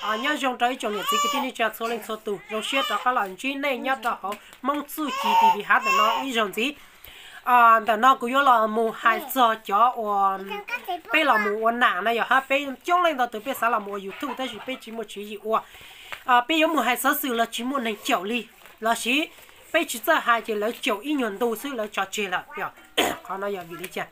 Nyob zoo rau ib tsoom niam txiv kwv tij neej tsa txhua leej txhua tus, zoo siab rov qab los ntsib nej nyob rau hauv Hmoob Txuj Ci T V hab ntawm no ib zaug ntxiv. Ntawm no kuv yuav los mus hais txog cov uas peb los mus ua nam na yog hab, peb coob leej ntau tus peb xav los mus ua YouTube tab sis peb tsis muaj tswv yim ua. Peb yuav mus hais xov xwm los tsis muaj neeg caum li, lossis peb tsis txawj hais ces lawv caum ib nyuag ntu xwb lawv tso tseg lawm. Qhov no yog vim li cas?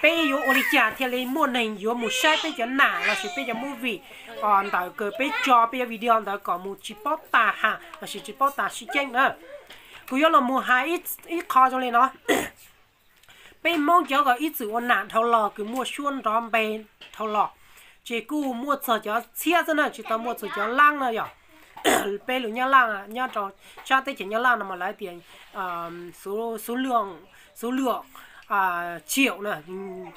Peb yuav ua li cas thiaj li muaj neeg yuav mus saib peb cov nam lossis peb cov movie ntawm kws peb tso peb cov video ntawd kom mus tsis paub tas ham lossis tsis paub tas sib ceeb na? Kuv yuav los mus hais ib qho zoo li no. Peb Hmoob cov uas ib txwm ua nam dhau los kws muaj suab nrov npe dhau los, ces kuj muaj txog cov txhiab xwb na, tsis tau muaj txog cov lab na yog. Peb lus Nyab Laj nyob rau sab teb chaws Nyab Laj no mas lawv tias số lượng, số lượng triệu na,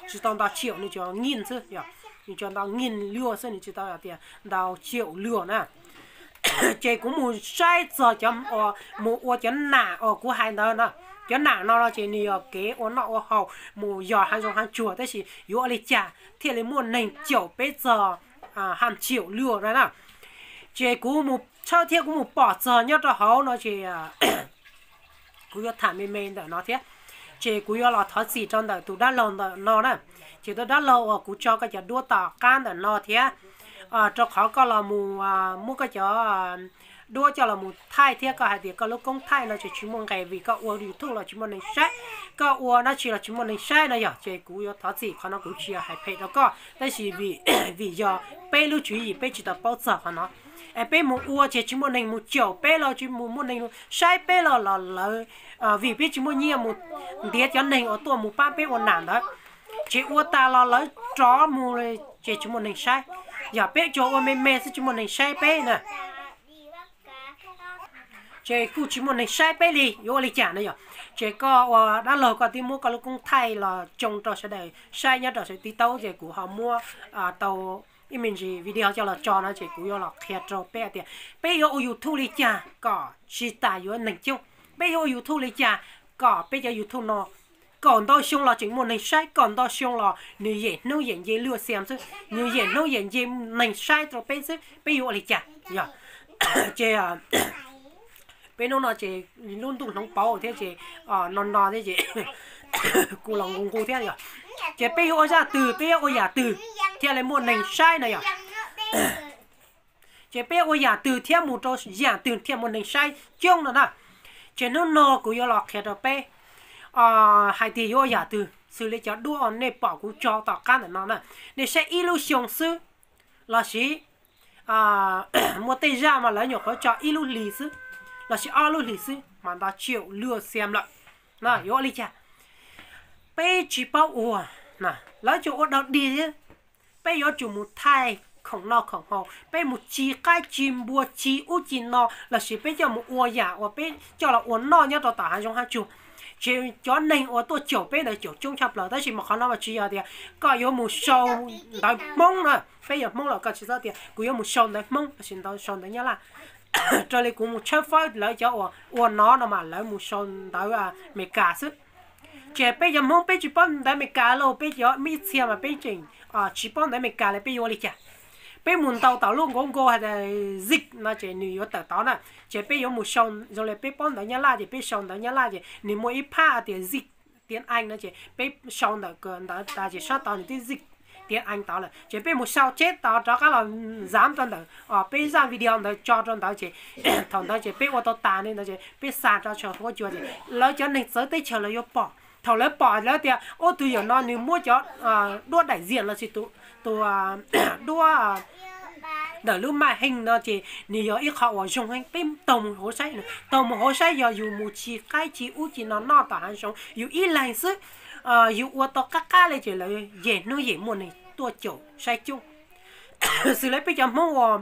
tsis tau nto triệu, nws tsuas nghìn xwb yog, nws tsuas nto nghìn lượt xwb, nws tsis tau tias nto triệu lượt na. Ces kuv mus saib txog cov, mus ua cov nam uas kuv hais ntawd na. Cov nam no no ces nws yog kev ua noj ua haus mus yos hav zoov hav tsuag, tab sis yuav ua li cas thiaj li muaj neeg caum peb txog hàng triệu lượt na na. Ces kuv mus tshawb thiab kuv mus pom txog nyob rau hauv no ces kuv yuav tham me me ntawm no thiab. Ces kuv yuav los thov txim rau ntawm tus dab laug ntawm no na. Ces tus dab laug uas kuv tso koj cov duab tom qab ntawm no thiab, rau qhov koj los mus muab koj cov duab coj los mus thaij thiab koj hais tias koj lub koob thaij no ces tsis muaj nqis vim koj ua YouTube los tsis muaj neeg saib, koj ua dab tsi los tsis muaj neeg saib no yog. Ces kuv yuav thov txim qhov no, kuv tsis yog hais phem rau koj, tab sis vim, vim yog peb lub tswv yim peb tsis tau paub txog qhov no. Es peb mus ua ces tsis muaj neeg mus caum peb los tsis mus muaj neeg saib peb los los lawv, vim peb tsis muaj nyiaj mus ntiav cov neeg uas tuaj mus pab peb ua nam ntawd, ces ua tas los lawv rov mus ces tsis muaj neeg saib. Yog peb tsuas ua me me xwb tsis muaj neeg saib peb na, ces kuj tsis muaj neeg saib peb li, yuav ua li cas na yog? Ces koj ua dab laug koj twb muab koj lub koob thaij los tsoo rau sawv daws saib nyob rau saum TikTok, ces kuv ho muab tau ib me ntsis video coj los tso no ces kuv yuav los qhia rau peb hais tias peb yuav ua YouTube li cas kom tsis tas yuav neeg coob, peb yuav ua YouTube li cas kom peb cov YouTube no kaum ntau xyoo los tseem muaj neeg saib, kaum ntau xyoo los nws yem hnub yem nce luaj xiam xwb, nws yem hnub yem nce neeg saib rau peb xwb, peb yuav ua li cas? Yog ces peb hnub no ces lub ntuj hloov pauv thiab ces no no thiab ces kuv los nqus nqus thiab yog, ces peb yuav ua zaj twg, peb yuav ua yam twg thiaj li muaj neeg saib no yog? Ces peb ua yam twg thiab mus rau yam twg thiaj muaj neeg saib coob no na? Ces hnub no kuv yuav los qhia rau peb hais tias yuav ua yam twg, xws li cov duab nej pom kuv tso tom qab ntawm no na, nej saib ib lub xyoo xwb, lossis muaj tej zaj mas lawv nyuam qhuav tso ib lub hlis xwb, lossis ob lub hlis xwb mas nto triệu lượt xem lawm. Yuav ua li cas? Peb tsis paub ua, lawv tsuas ua dog dig thiab. Peb yuav tsum mus thaij khoom noj khoom haus, peb mus ci qaib ci npua ci ub ci no, lossis peb coj mus ua yam uas peb coj los ua noj nyob rau tom hav zoov hav tsuag. Ces cov neeg uas tuaj caum peb ntawd caum coob tshaj plaws, tab sis mas qhov no mas tsis yog tias koj yuav mus sau ntawv Hmoob na, peb yog Hmoob los koj tsis txhob tias kuv yuav mus sau ntawv Hmoob lossis ntawv, sau ntawv Nyab Laj. Raws li kuv mus tshawb fawb lawv cov uas ua no no mas lawv mus sau ntawv Amelikas xwb. Ces peb cov Hmoob peb tsis paub ntawv Amelikas lauj, peb cov ib txhia mas peb tseem tsis paub ntawv Amelikas li, peb yuav ua li cas? Peb mus ntaus tom lub nkaub nkaus hais tias dịch no ces nws yuav tawm tod na. Ces peb yuav mus sau, zoo li peb paub ntawv Nyab Laj ces peb sau ntawv Nyab Laj ces nws muaj ib phab hais tias dịch tiếng Anh no ces peb sau ntawm ntawd tas ces sab tod nws twb dịch tiếng Anh tod lawm, ces peb mus sau tsheb tod rov qab los zav rau ntawm peb zaj video ntawd tso rau ntawd ces thaum ntawd ces peb ua tau tas li ntawd ces peb xa rau saum huab cua ces lawv cov neeg txawv teb chaws lawv yuav pom. Thaum lawv pom lawv tias ub tus yawm no nws muab cov duab daim ziam lossis tus duab ntawm lub maj heej no ces nws yog ib qho uas zoo heev, peb taug mus hauv saib, taug mus hauv saib yog yus mus ci qaib ci ub ci no noj tom hav zoov yus ib leeg xwb, yus ua tau qab qab li ces lawv yim hnub yim muaj neeg tuaj caum saib coob. Xws li peb cov Hmoob uas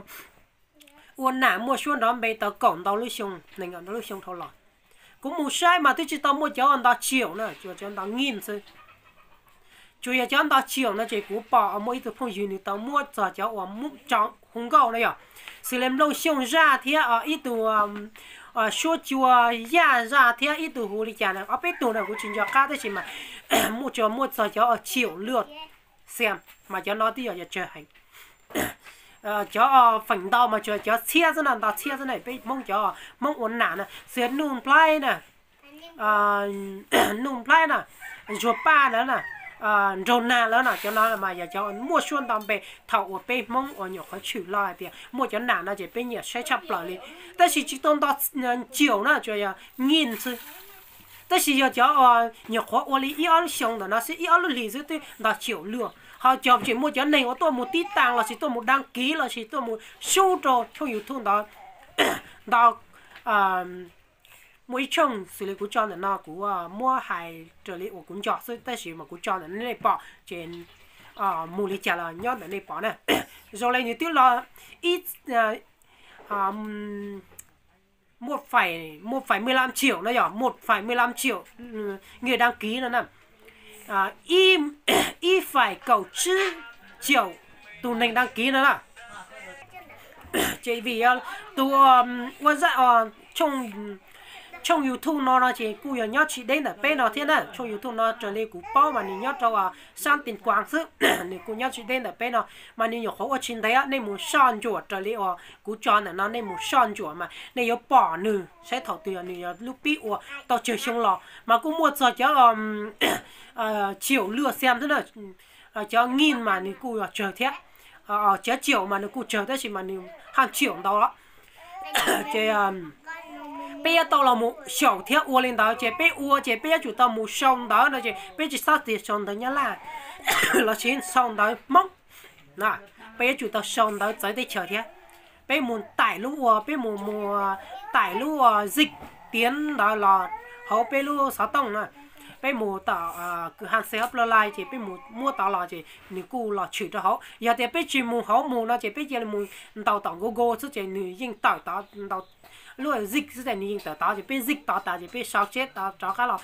ua nam muaj suab nrov npe tau kaum ntau lub xyoo, nees nkaum ntau lub xyoo dhau los, kuv mus saib mas twb tsis tau muaj cov nto triệu na, tsuas cov nto nghìn xwb. Tsuas yog cov nto triệu no ces kuv pom muaj ib tug phooj ywg nws tau muab txog cov uas muab tso hu nkauj no yog, xws li Nplooj Xyooj zaj thiab ib tug Suab Cua Yaj zaj thiab ib tug hu li cas na, ob peb tug na kuv tsis nco qab tab sis mas muaj tsuas muaj txog cov triệu lượt xem, mas cov no twb yog yog tsawg heev. Cov feem ntau mas tsuas cov txhiab xwb no, ntau txhiab xwb na, peb Hmoob cov Hmoob ua nam na, xws Nuj Nplaib na, Nuj Nplaib na, Ntsuag Paj lawm na, Nraug Nag lawm no, cov no mas yog cov muaj suab nto npe thaum uas peb Hmoob uas nyuam qhuav tshwm los hais tias muaj cov nam no ces peb nyiam saib tshaj plaws li. Tab sis tsis tau nto caum na, tsuas yog nyij xwb. Tab sis yog cov nyuam qhuav ua li ib ob lub xyoo ntawm no xwb, ib ob lub hlis xwb twb nto caum luaj. Ho cov tseem muaj cov neeg uas tuaj mus tib taag lossis tuaj mus dag kiv lossis tuaj mus sub rau tshooj YouTube ntawd nto. Muaj ib tshooj xws li kuv tso ntawm no, kuv muab hais raws li uas kuv nco xwb, tab sis mas kuv tso ntawm nej pom ces mus li cas los nyob ntawm nej pom na. Zoo li nws twb los ib, một phẩy, một phẩy mười lăm triệu no yog một phẩy mười lăm triệu người đăng ký no na. Ib phẩy kaum tsib caum tus neeg đăng ký no na. Ces vim tus ua zaj tshooj YouTube no no ces kuj yog nyob tsis deb ntawm peb no thiab na. Tshooj YouTube no raws li kuv paub mas nws nyob rau sab Tin Quang xwb, nws kuj nyob tsis deb ntawm peb no, mas nws nyuam qhuav ua tsis ntev, nej mus soj ntsuam raws li uas kuv tso ntawm no, nej mus soj ntsuam mas nej yuav pom nws saib thaum twg yog nws yog lub pib ua tau tsawg xyoo los mas kuj muaj txog cov caum luaj xiam xwb na. Cov nyij mas nws kuj yog tsawg thiab, cov caum mas nws kuj tsawg tab sis mas nws haj caum ntau los. Ces peb yuav tau los mus xyaum thiab ua li ntawd, ces peb ua ces peb yuav tsum tau mus sau ntawv no, ces peb tsis txhob tias sau ntawv Nyab Laj lossis sau ntawv Hmoob, peb yuav tsum tau sau ntawv txawv teb chaws thiab. Peb mus taim lub ua, peb mus mus taim lub ua zig tiav ntawd los hauv peb lub xov tooj na. Peb mus tom kwv ha xe hab plaj lais ces peb mus muab tod los ces nws kuj los tshwm rau hauv. Yog tias peb tsis mus hauv mus no ces peb cia li mus ntaus tom Google xwb ces nws yeej tawm tod, ntaus lub zig xwb ces nws yeej tawm tod, ces peb zig tod tas ces peb sau tseb tod rov qab los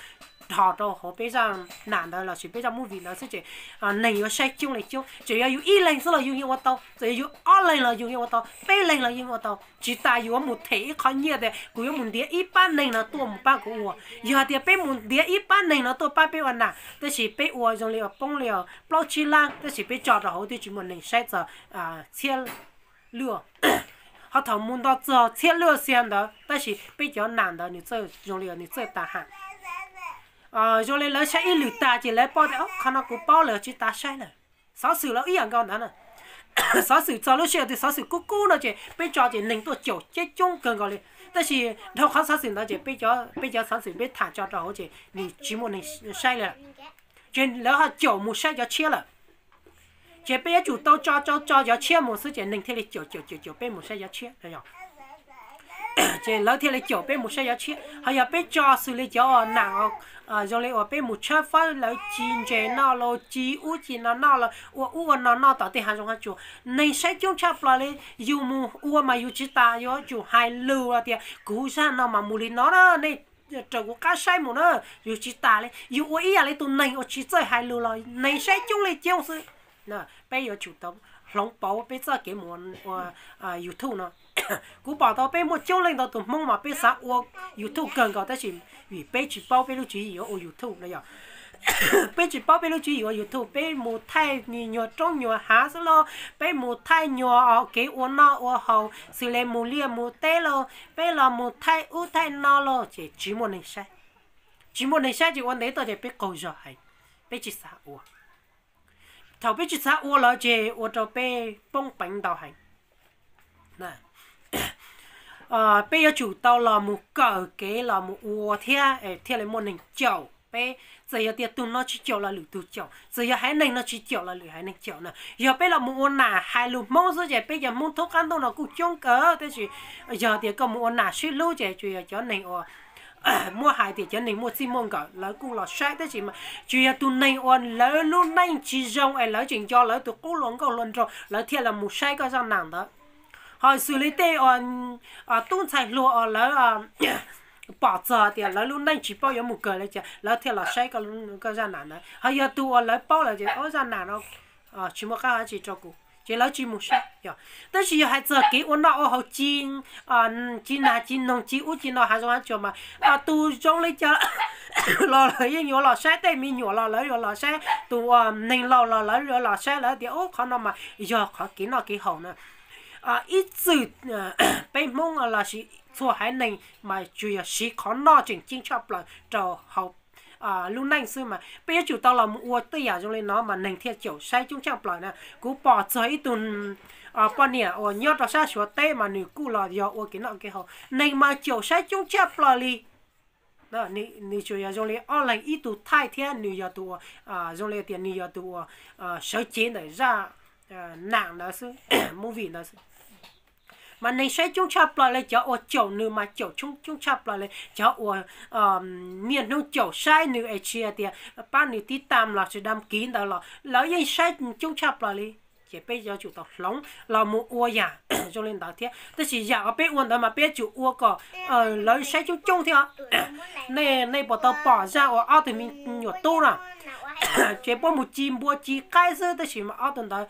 dhos rau hauv peb zaj nam ntawd lossis peb zaj movie ntawd xwb ces neeg yuav saib coob li coob. Txawm yog yus ib leeg xwb los yus yeej ua tau, txawm yog yus ob leeg los yus yeej ua tau, peb leeg los yus yeej ua tau. Tsis tas yus yuav mus them ib qho nyiaj tias kuv yuav mus ntiav ib pab neeg no tuaj mus pab kuv ua. Yog hais tias peb mus ntiav ib pab neeg no tuaj pab peb ua nam, tab sis peb ua zoo li poob li plaub tsib lab, tab sis peb tso rau hauv twb tsis muaj neeg saib txog txhiab luaj. Ho thaum mus nto txog txhiab luaj xiam ntawd tab sis peb cov nam ntawd nws txawj zoo li nws txawj tas ham. Zoo li lawv saib ib lwm tag ces lawv paub tias qhov no kuv paub lawm, tsis tas saib lawm. Xov xwm los ib yam nkaus ntawd na. Xov xwm txog lub sij hawm twg xov xwm kub kub no ces peb tso ces neeg tuaj caum coob coob kawg nkaus li. Tab sis dhau qhov xov xwm ntawd ces peb cov xov xwm peb tham tso rau hauv ces nws tsis muaj neeg saib li lawm. Ces lawv ho caum mus saib cov tshiab lawm. Ces peb yuav tsum tau tso tso tso cov tshiab mus xwb ces neeg thiaj li caum caum caum caum peb mus saib cov tshiab. Ces lawv thiaj li caum peb mus saib cov tshiab. Ho yog peb tso xws li cov nam zoo li uas peb mus tshawb fawb lawv ci ntses noj los ci ub ci no noj los ua ub ua no noj tom tej hav zoov hav tsuag, neeg saib coob tshaj plaws li. Yus mus ua mas yus tsis tas yuav tsum hais lus tias kuv zaj no mas mus li no na, nej raws kuv qab saib mus na. Yus tsis tas li, yus ua ib yam li tus neeg uas tsis txawj hais lus los neeg saib coob li coob xwb. Peb yuav tsum tau hloov pauv peb txoj kev mus ua YouTube no. Kuv pom tau peb muaj coob leej ntau tus Hmoob mas peb xav ua YouTube kawg nkaus tab sis vim peb tsis paub peb lub tswv yim yuav ua YouTube no yog peb tsis paub peb lub tswv yim ua YouTube, peb mus thaij nyuag roob nyuag hav xwb lauj, peb mus thaij nyuag kev ua noj ua haus xws li mus liaj mus teb lauj, peb los mus thaij ub thaij no lauj ces tsis muaj neeg saib. Tsis muaj neeg saib ces ua ntev tuaj ces peb qaug zog heev, peb tsis xav ua. Thaum peb tsis xav ua lawm ces ua rau peb poob peev ntau heev. Peb yuav tsum tau los mus kawm kev los mus ua thiab thiaj li muaj neeg caum peb. Txawm yog tias tus no tsis caum los lwm tus caum, txawm yog haiv neeg no tsis caum los lwm haiv neeg caum na. Yog peb los mus ua nam hais lus Hmoob xwb ces peb cov Hmoob thoob qab ntuj no kuj coob kawg tab sis yog tias koj mus ua nam sib hlub ces tsuas yog cov neeg uas muab hais tias cov neeg muaj txij muaj nkawm lawv kuj los saib tab sis mas tsuas yog tus neeg uas lawv lub neej tsis zoo es lawv tseem nco lawv tus qub hluas nkauj hluas nraug lawv thiaj los mus saib koj zaj nam ntawd. Ho xws li tej tub ntxhais hluas uas lawv pom txog tias lawv lub neej tsis paub yuav mus kawg li cas lawv thiaj los saib koj zaj nam ntawd. Ho yog tus uas lawv paub lawm ces zaj nam no tsis muaj qab hau dab tsi rau kuv ces lawv tsis mus saib yog. Tab sis yog hais txog kev ua noj ua haus ci, ci nas ci noog ci ub ci no hav zoov hav tsuag mas tus zoo li cas los lawv yeej yuav los saib, tej me nyuam los lawv yuav los saib, tus neeg laus los lawv yuav los saib, lawv tias ub qhov no mas yog qhov kev noj kev haus na. ib txwm peb Hmoob lossis txhua haiv neeg mas tsuas yog siv qhov noj tseem ceeb tshaj plaws rau hauv lub neej xwb mas peb yuav tsum tau los mus ua tej yam zoo li no mas neeg thiaj caum saib coob tshaj plaws na. Kuv pom txog ib tug poj niam uas nyob rau sab Suav teb mas nws kuj los yog ua kev noj kev haus, neeg mas caum saib coob tshaj plaws li. Nws tsuas yog zoo li ob leeg, ib tug thaij thiab nws yog tus uas zoo li tias nws yog tus uas sawv cev ntawm zaj nam ntawd xwb, movie ntawd xwb. Mas neeg saib coob tshaj plaws li, cov uas caum nws mas caum coob tshaj plaws li, cov uas niaj hnub caum saib nws es tsis tias pab nws tib tam los sis dam kiv ntawd los lawv yeej saib coob tshaj plaws li. Ces peb yuav tsum tau hloov los mus ua yam zoo li ntawd thiab. Tab sis yam uas peb ua ntawd mas peb yuav tsum ua kom lawv saib coob coob thiab. Nej puas tau pom zaj uas ob tug me nyuam tub na, ces puab mus ci npua ci qaib xwb, tab sis mas ob tug ntawd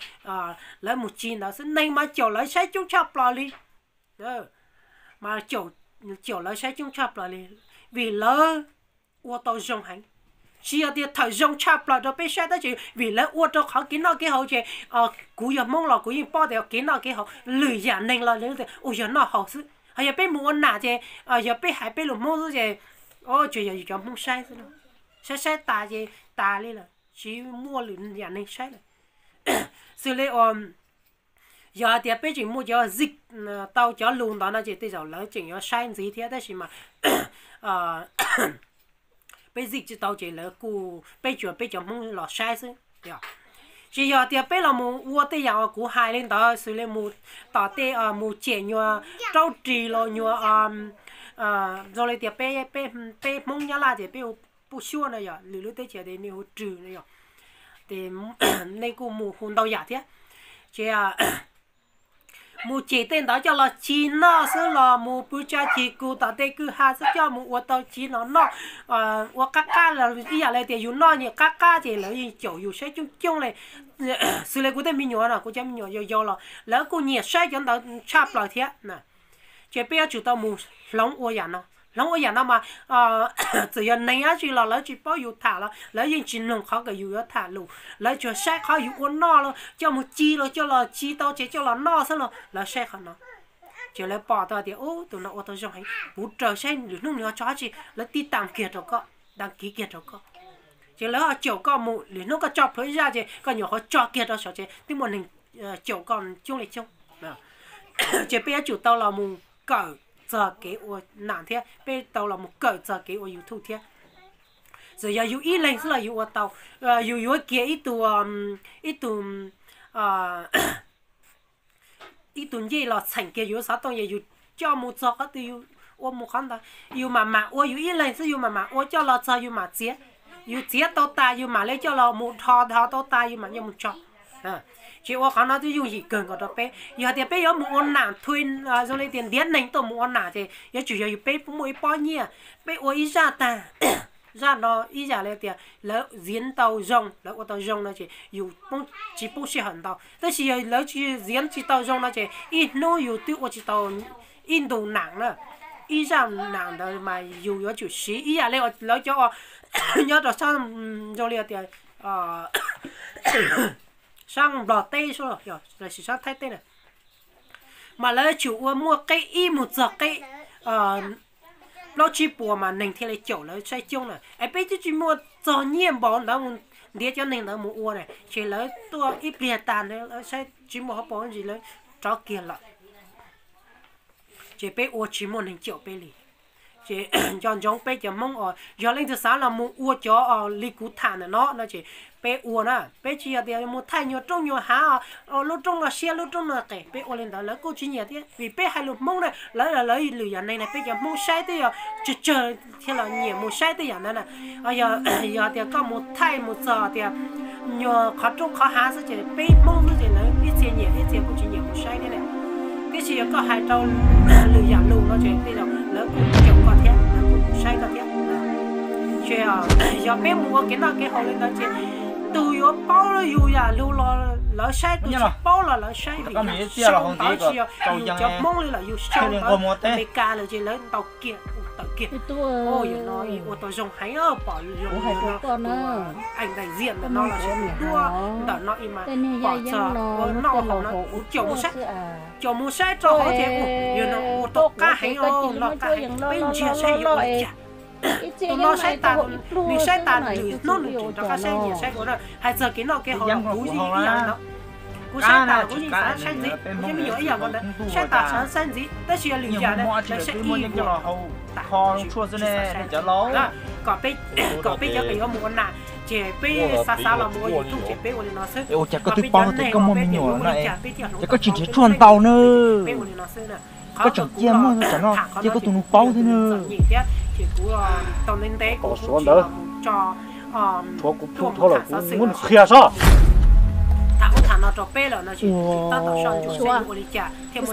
lawv mus ci ntawd xwb, neeg mas caum lawv saib coob tshaj plaws li. Mas caum lawv saib coob tshaj plaws li, vim lawv ua tau zoo heev. Tsis yog tias thaum zoo tshaj plaws rau peb saib, tab sis vim lawv ua rau qhov kev noj kev haus ces kuv yog Hmoob los kuv yeej paub tias kev noj kev haus lwm yam neeg los ua yog noj haus xwb. Ho yog peb mus ua nam ces yog peb hais peb lus Hmoob xwb ces tsuas yog yus cov Hmoob saib xwb, saib saib tas ces tas li lawm, tsis muaj lwm yam neeg saib lawm. Xws li yog hais tias peb tseem muaj cov zik tau cov lus ntawd no ces tej zaum lawv tseem yuav saib ntxiv thiab, tab sis mas peb zik tsis tau ces lawv kuj, peb tsuas peb cov Hmoob los saib xwb. Tsis yog tias peb los mus ua tej yam uas kuv hais li ntawd, xws li mus tom tej mus cem nyuag raub ris los nyuag zoo li tias peb Hmoob Nyab Laj ces peb hu puj suab no yog, lwm lub teb chaws tias nej hu rws no yog, ces nej kuj mus hu ntau yam thiab. Ces mus cem tej ntawd coj los ci noj xwb los mus pw tsa cig kus tom tej kwj ha xwb coj mus ua tau ci los noj, ua qab qab los ib yam li tias yus noj nyias qab qab ces lawv yeej caum yus saib coob coob li. Xws li kuv tej me nyuam no, kuv cov me nyuam yau yau los lawv kuj nyiam saib cov ntawd tshaj plaws thiab. Ces peb yuav tsum tau mus hloov ua yam no. Hloov ua yam no mas txawm yog neeg dab tsi los lawv tsis paub yus tham los lawv yeej tsis mloog qhov kom yus yuav tham lus, lawv tsuas saib qhov yus ua noj los coj mus ci los coj los ci tau ces coj los noj xwb los lawv saib qhov no. Ces lawv pom tau tias ub, tus no ua tau zoo heev, kuv raws saib lwm hnub nws ho tso dab tsi, lawv tib tam kiag rau koj, dam kiv kiag rau koj. Ces lawv ho caum koj mus, lwm hnub koj tso plhuav ib zaj ces koj nyuam qhuav tso kiag rau saud ces twb muaj neeg caum koj coob li coob. Ces peb yuav tsum tau los mus kawm txog kev ua nam thiab peb tau los mus kawm txog kev ua YouTube thiab. Txawm yog yus ib leeg xwb los yus ua tau, yus yuav kiag ib tug, ib tug ib tug ncej los txheem kiag yus xov tooj, yog yus coj mus txog qhov twg yus ua mus qhov ntawd. Yus mam mam ua, yus ib leeg xwb yus mam mam ua coj los txog yus mam txiav. Yus txiav tau tas yus mam li coj los mus dhos, dhos tau tas yus mam coj mus tso. Ces ua qhov no twb yooj yim kawg nkaus rau peb. Yog tias peb yuav mus ua nam thui, zoo li tias ntiav neeg tuaj mus ua nam ces yuav tsum yog yus peb muaj ib pob nyiaj, peb ua ib zaj tag, zaj no ib yam li tias lawv ziv tau zoo, lawv ua tau zoo no ces yus tsis poob sij hawm ntau. Tab sis yog lawv tsis ziv tsis tau zoo no ces ib hnub yus twb ua tsis tau ib ntu nam na. Ib zaj nam ntawd mas yus yuav tsum siv ib yam li lawv cov nyob rau sab, zoo li tias sab Nplog teb, lossis sab Thaib teb na, mas lawv yuav tsum ua muaj qeb ib mus txog qeb plaub tsib puas mas neeg thiaj li caum lawv saib coob na. Es peb twb tsis muaj txog nyiaj npaum ntawd mus ntiav cov neeg ntawd mus ua na, ces lawv tuaj ib pliag tag lawv saib tsis muaj hauv paus ntsis lawv rov kiag lawm. Ces peb ua tsis muaj neeg caum peb li. Ces nco ntsoov peb cov Hmoob os, yog leej twg xav los mus ua cov li kuv tham ntawm no no ces peb ua na, peb tsis yog tias mus thaij nyuag roob nyuag hav, lub roob no siab lub roob no qes, peb ua li ntawd lawv kuj tsis nyiam thiab. Vim peb hais lus Hmoob na, lawv lawv lwm yam neeg na peb cov Hmoob saib twb yog tsawg tsawg thiaj los nyiam mus saib tej yam ntawd na. Yog tias koj mus thaij mus txog tias nyuag qhov roob qhov hav xwb ces peb Hmoob xwb ces lawv ib txhia nyiam ib txhia kuj tsis nyiam mus saib thiab na. Tiam sis yog koj hais rau lwm yam lus no ces tej zaum lawv kuj caum koj thiab, lawv kuj saib koj thiab. Ces yog peb mus ua kev noj kev haus li ntawd ces tus yuav paub yus yam lus los lawv saib, tus tsis paub los lawv saib. Vim yog sau ntawv tsis yog yus cov Hmoob li lawm, yus sau ntawv Amelikas lawm ces lawv ntaus kiag tawm kiag. Ua tau zoo heev, pom zoo no, ees daim ziam ntawm no los sis tus duab ntawm no mas pom txog ua noj haus no, kuv caum mus saib, caum mus saib rau hauv ces yog no ua tau qab heev, noj qab heev, peb ntsia saib yuav ua li cas. Tus no saib tas, nws saib tas nws hnub nws tseem rov qab saib nyias saib ua na. Hais txog kev noj kev haus los kuv yeej ib yam ntawd. Kuv saib tas kuv yeej xav saib ntxiv, kuv yeej me nyuam ib yam nkaus ntawd, saib tas xav saib ntxiv, tab sis yog lwm yam na lawv saib ib yam tas, kom peb, kom peb cov uas yuav mus ua nas ces peb xav xav los mus ua YouTube ces peb ua li no xwb. Ua cas koj twb paub tias koj muaj me nyuam na, ces koj tsis nrhiav tshuaj ntau na. Koj tseem cia muaj cov no cia koj tus nus paub thiab na. Tom Suav ntawd, tshuav kuv pub thoob lawm kuv muab nws qhia sob. Xav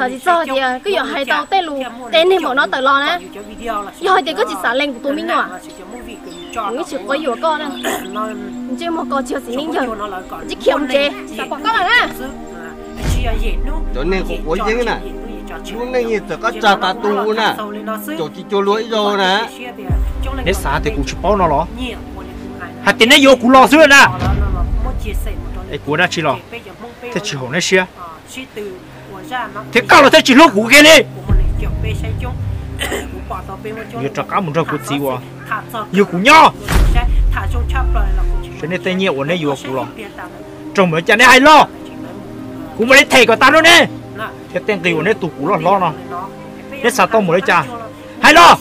tsis txog tias koj yuav hais tau tej lus tej niag npaum no tawm los na. Yog hais tias koj tsis xav lees kuv tus me nyuam, kuv yeej tsis quav yuam koj na. Ntsej muag koj tsis yog txiv neej yawg, tsis khiav mus tsev, xav pom koj lawm na. Cov neeg quav quav yeeb na, lub neej yeej txawm qab tsa tas tu na, caum tsis cuag luag ib zaug na. Neb xav tias kuv tsis paub no los? Hais tias neb yuav kuv los xwb na. Es kuv ua dab tsi los thiaj tsis haum neb siab? Thiab koj los thiaj tsis hlub kuv kiag li. Yuav rov qab mus nrog kuv txiv ua, yug kuv nyob. Saib nej tej nyiaj uas neb yuav kuv los, raug mus cas neb hais los, kuv mam li them kom tag rau neb. Thiab tej nqi uas neb tu kuv loj hlob no, neb xav tau mus li cas, hais los.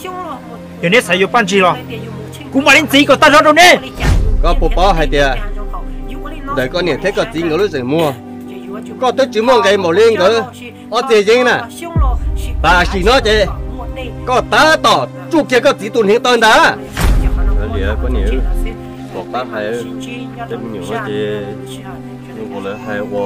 Yog neb xav yuav Paj Ntsig los, kuv mam li ntxiv kom tag zog rau neb. Koj puas paub hais tias ntawm koj niam thiab koj txiv nkawd lub zeem muag, koj twb tsis muaj nqe npaum li nkawd ob txiag yeeb na. Tam sim no ces koj tab tom tsuj kiag koj txiv tus hneev taw ntag. Pom qab hais, tej me nyuam ces lawv hais ua